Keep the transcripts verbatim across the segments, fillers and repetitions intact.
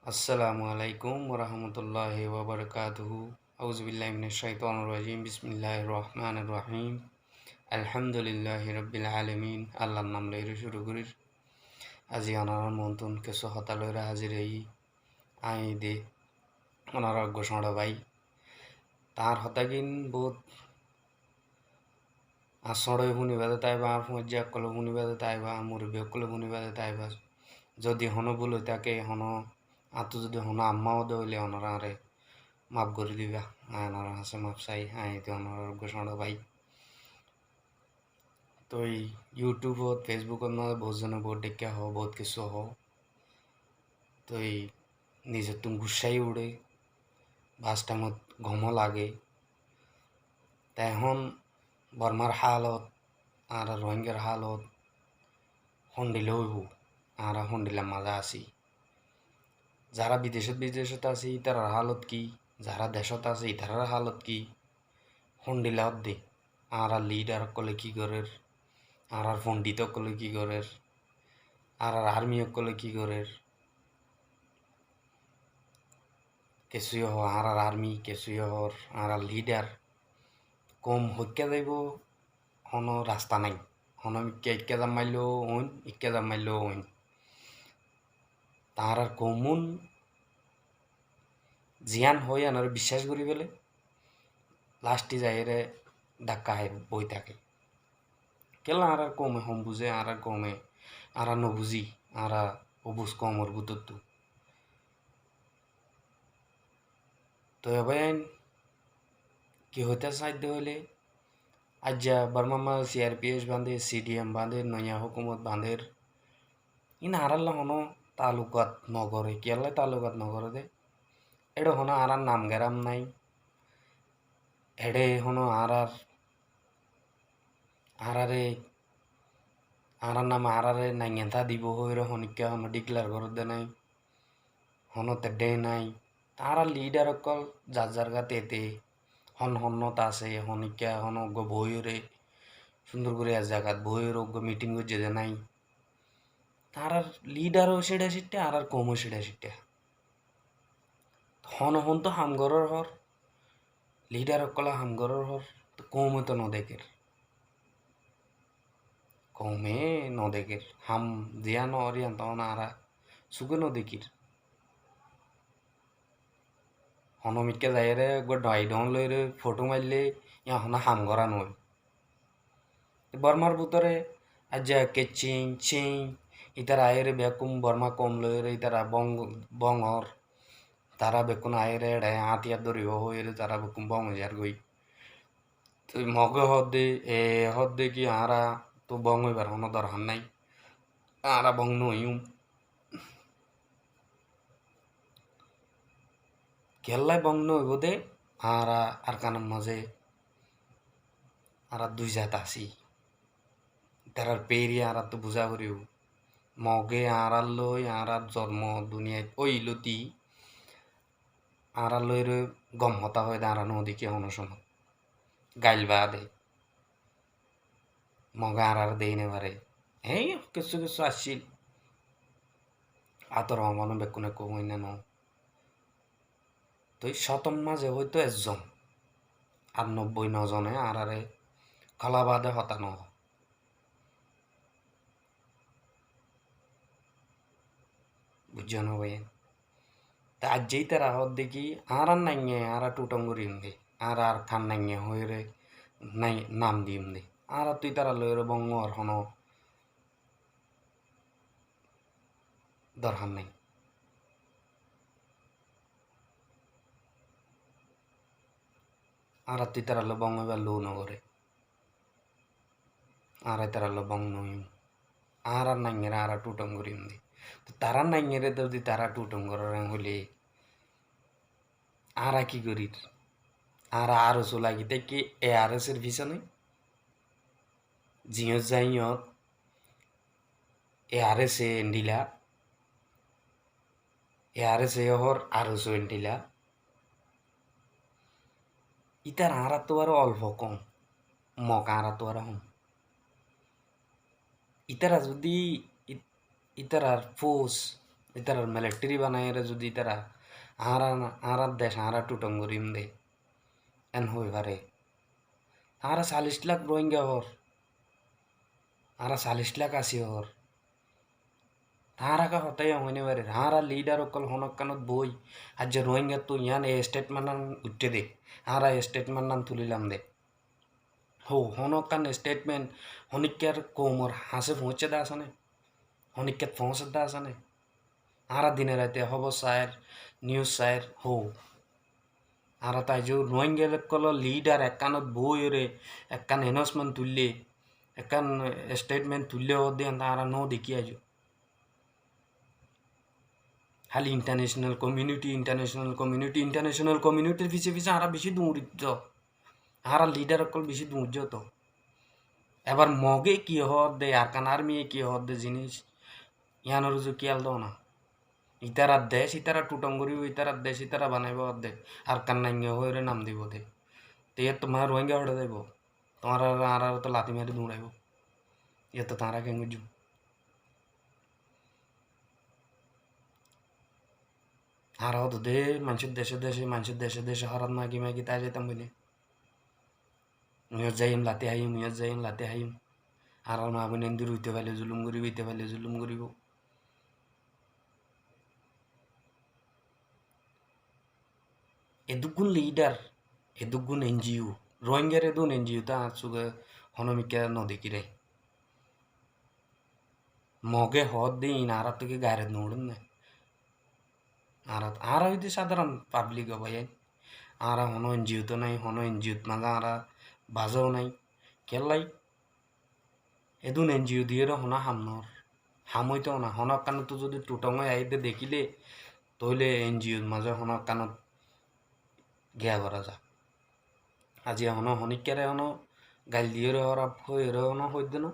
Assalamu alaikum warahmatulláhi wabarakátuhu. Auzubillahi minash shaitanir rajim. Bismillahir rahmanir rahim. Alhamdulillahi rabbil alamin. Allar nam loiyóre cúru gorír. Aijja onorar muúntu kessú hotá loiyóre házir óiyi. Añí de onorar uggwá cóñço bái. Tañr hotágin bóut añár cóñçoye fúniba de táiba, añár fuañijja ókkole fúniba de táiba, añár murubbi ókkole fúniba de táiba. Zodi honó búl ói táke, honó añáttu zodi honó ammá ó de óile onorá añáre maf gorí diba. Añí onorar hañsé maf sai, añí de onorar uggwá cóñço bái. Toi YouTube ot, Facebook ot mazé bóut zone bóut dheikká hoó, bóut kessú hoó. Toi nizottún guccá uçé, bas thaimot gom ó lage. Te ehón Bormar hálot, añára Rohingyar hálot hondilla óibo, añára hondillammá así. Zará bidecót, bidecót asé ítarar hálot ki, zará decót asé ítarar hálot ki, hondilla ódde, añárar lidar ókkole ki gorér, añárar fondit ókkole ki gorér, añárar armi ókkole ki gorér. Kessúye hoó añárar armi, kessúye hoór añárar lidar. Koum hoikká zaibo, honó rasta nái. Honó mikká ikká zammaillo óin, ikká zammaillo óin. Tañrar koumún ziyán hoó yíanoré biccác gorí fele, lasthe zaiyóre dhakka hái boi táke. Kiyólla añárar koume hom buzé, añárar koume añára nobuzí, añára obuz koumor bútottu. Toi bái ain ki hoitá saidde óile, aijja Bormar mazé C R P F bañdér, C D M bañdér, noiya hókumot bañdér, iín añárálla honó talukat nogoré. Kiyólla talukat nogoré dé? Eçé honó añárár nam geram nái. Eçé honó añárár, añáráre, añárár name añáráre naingan tá dibou hoiyóre honikká honó declare gorédde nái. Honó teddé nái. Añárár lidar ókkol zar zar gát ete, hon honnót asé, honikká honó uggwá boóiyoré, cúndor gorí ek zagat boóiyoré uggwá miting goijjé dé nái. Añárár lidar ó cíça cítta, añárár koum ó cíça cítta. Hon hon to ham gorór hoór, lidar ókkole ham gorór hoór, to koume to nodekér. Koume nodekér. Ham ziyán ór yían to añára suke nodekír. Honó mikká zaiyóre uggwá dhoóñi dhoón loiyóre fothó maille yían honó ham gorá noói. Bormar bútore aijja Kecing, Cing, ítara aiyóre bekkún Borma koum loiyóre ítara bong, bongor. Tará bekkún aiyóre eçé átiyar dóribo hoiyóre tará bekkún bong ói zargói. Toi Moge hoódde, e hoódde ki añára to bong óibar honó dorhar nái. Añára bong noóiyum. Kiyólla bong noóibo dé, añára Arkanor mazé añára dui zat así. Ítarar péri añáráttu buzá foribó. Moge añárálloi añárár zormo duniyait óiloti añárálloi re gom hotá hoiyé dé añára nodekí honó somot. Gail baade. Moge añáráre deéi nofaré. Héi, kessú kessú accíl. Átor hománo bekkúne kó hoinna no. Toi cótor mazé hoito ezzon, ar nobboi no zone añáráre kóla baade hotá no hoó. Buijjó no bái? Te aijja ítara hoódde ki, añárar nainge añára thuthom goijjum dé, añárar Arkan nainge hoiyóre nai-, nam diyum dé. Añárattu ítara loiyóre bong ór honó dorhar nái. Añárattu ítaralloi bong óibar lou nogoré. Añára ítaralloi bong noóiyum. Añárar naingeré añára thuthom goijjum dé. To tarár naingeré zodi tará thuthom gorér hoilé añára ki gorír? Añára ar esu lagi táki e ar es er fisone. Ziyót zai yót e ar es e endila, e ar es e hoór ar esu endila. Ítara añáráttu aró olfo kom, Mog añáráttu aró hom. Ítara zodi í-, ítarar fous, Ítarar militeri banaiyóre zodi ítara añára, añárar dec añára thuthong gorim de, en hoi fare. Añára callic lak Rohingya hoór, añára callic lak así hoór. Añára ka hotá yó hoi no farir. Añárar lidar ókkol honó ekkánot boi, aijja Rohingyattú yián e statement an uiththé de, añára e statement an tulilam de. Hó, honó ekkán statement honíkkar koumor hañsé foóñiccé dé asé né? Honíkkat foóñser dé asé né? Añára dine raite hóbor sair, news sair, hó. Añára tai zo Rohingya ókkolor lidar ekkánot boiyóre ekkán announcement tuille, ekkán statement tuille hoódde añára no dekí aizo. Háli international community, international community, international communityr fise fise añára beci duñrittó. Añárar lidar ókkol beci duñrittó. Ebar Moge ki hoódde, Arakan Army ye ki hoódde zinis, yiánor uzu kiyal do na. Ítarar dec ítara thuthong goribo, ítarar dec ítara banaibo hoódde. Arakan Army hoóre nam dibo de. Te iyót to mane Rohingya hoçé zaibo? Tuáñra añárar to lati mari duñraibo. Iyót to tuáñra ken goijjó? Añára hoó de maincór dece dece, maincór dece dece hórat magi magi tai zaitam buli. Muiyót zaiyum lati háiyum, muiyót zaiyum lati háiyum. Añárar maa boin endilla uite faile zulum goribo, uite faile zulum goribo. Edúkkun lidar, edúkkun NGO, Rohingyar edún NGO tó añár suge honó mikká no dekí re. Moge hoódde iín añárattú ki gairot no uçér né? Añára, añára óilde sadaron pablik ó bái. Añára honó NGO tó nái, honó NGO t mazé añára bazó nái. Kiyólla? Edún NGO diyóre honó ham no ór. Ham óito na, honó ekkánottú zodi thuthong ói aiyé de dekíle, tóile NGO r mazé honó ekkánot giya gorá za. Aijja honó honíkkare honó gail diyóre, hóraf hoiyóre honó hoidde no.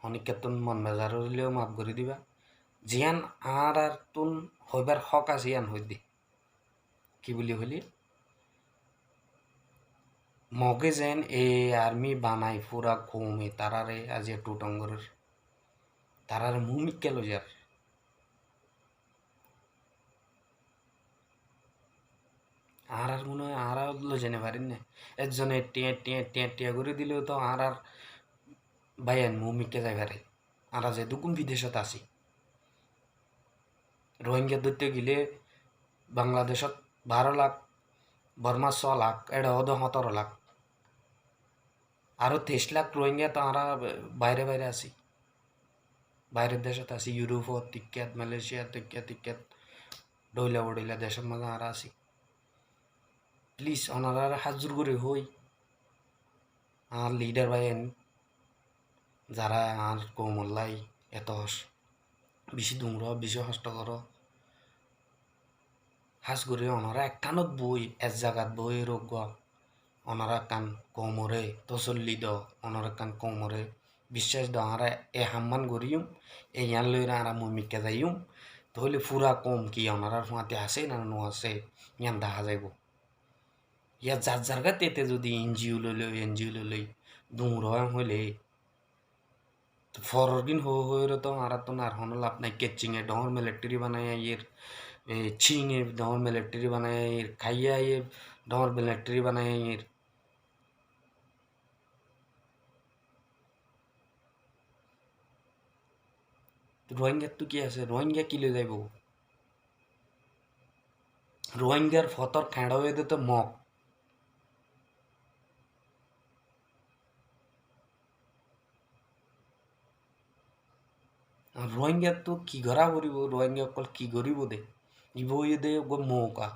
Honíkkattún mon bezar óileyo maf gorí diba. Ziyán añárattún hoibar hók asé, yían hoidde. Ki buli hoilé? Moge zen e army banai fura koume tarare aijja thuthong gorer. Tarare mumikká loizar. Añárar mone hoó añára loizai no farir né. Ekzone tiañ tiañ tiañ tiañ gorí dile tó añárar báiyain mumikká zai fare. Añára zedúkkun bidecót así. Rohingya dóitto gile Bangladecót baró lak, Bormát só lak, éçe ódde hótoro lak. Aró teic lak Rohingya tó añára baire baire así. Bairer decót así, Yurupot tikkát, Malaysiat tikkát, tikkát, dhoilla bodhoilla decór mazé añára así. Please, onorare hát zur gorí hoi, añár lidar báiyain, zará añár koumolla eto bicí duñró, bicí hosto goró, hás gorí onora ekkánot boói, ek zagat boói roggúa, onora ekkán koumoré tosolli do, onora ekkán koumoré biccác do, añára e hammán goríyum, e yián loiyóre añára mumikká zaiyum, tóile fura koum ki onorár fúañti asé ná no asé, yián dahá zaibou. Yá zar zargát ete zodi NGO loi loi, NGO loi loi duñró hoilé, foror gín hoi hoiyóre tó añárattún ar honó laf nái. Keccinge dhoóñr militeri banai aiyér, e, Cinge dhoóñr militeri banai aiyér, Kaiyaye dhoóñr militeri banai aiyér. Rohingyattu ki asé? Rohingya ki loi zaibou? Rohingyar fotór keñço óiye dé tó Mog. Rohingyattu ki gorá foribóu, Rohingya ókkol ki goríbou dé? Ibá óiye dé uggúa mouka.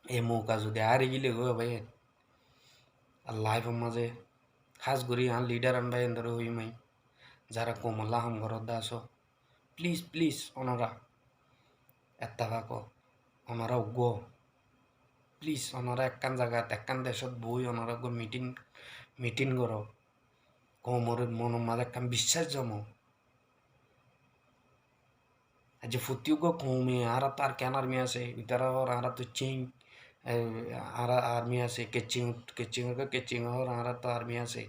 E mouka zodi ári gilé goi bái, ar laifor mazé hás gorí añár lidar ain bái endóre hoiyum añí, zará koumolla ham goródde asó, plis, plis, onora ettefak ó, onora uggúa ó, plis, onora ekkán zagat, ekkán decót boói onora uggúa mitin, mitin goró, koumor monor mazé ekkán biccác zomó. Aijja fottí uggúa koume, añárattú Arakan Army asé, uitará hoór añárattú Chin, e, añára army asé, Kechin, Kechin uggúa, Kechin hoór añárattú army asé.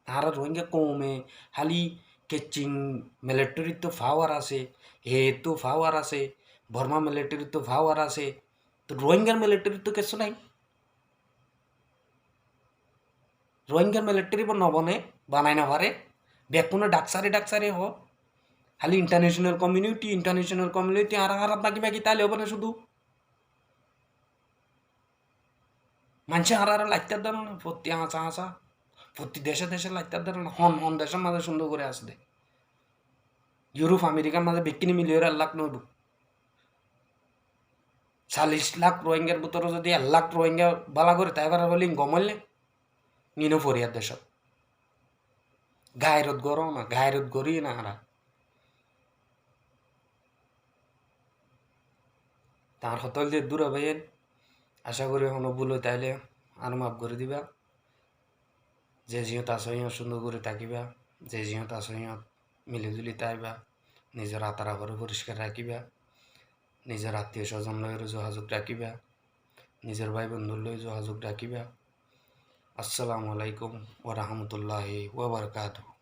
Añára Rohingya koume háli Kechin military ttu power asé, he ttu power asé, Borma military ttu power asé, to Rohingyar military ttu kessú nai. Rohingyar military bo no bone, banai no fare, bekkune dhak sari dhak sari ho. Hali international community, international community añára harap baki baki tale hobo na sudu. Maincé añárare laittar dóre na, fottí añsa añsa, fottí dece dece laittar dóre na, hon hon decor maze cúndor gorí asé de. Europe, Americar maze bekkúne miliyóre ek lak no óibo. Callic lak Rohingyar bútore zodi ek lak Rohingya bála gorí tái farar hoile gom óile, nino foriyar decot. Gairot goró na, gairot gorí na añára. Tañr hotá óilde dura báiyain, acá gorí honó búl ói táile añáre maf gorí diba. Ze ziyót asó hiyót cúndor gorí tákiba, ze ziyót asó hiyót mili zuli táiba, nizor atar aforé foriskar rakíba, nizor attiyo sozon loi zogazog rakíba, nizor bái bondú loi zogazog rakíba. Assalamu alaikum wa rahmatullahi wa barakatuhu.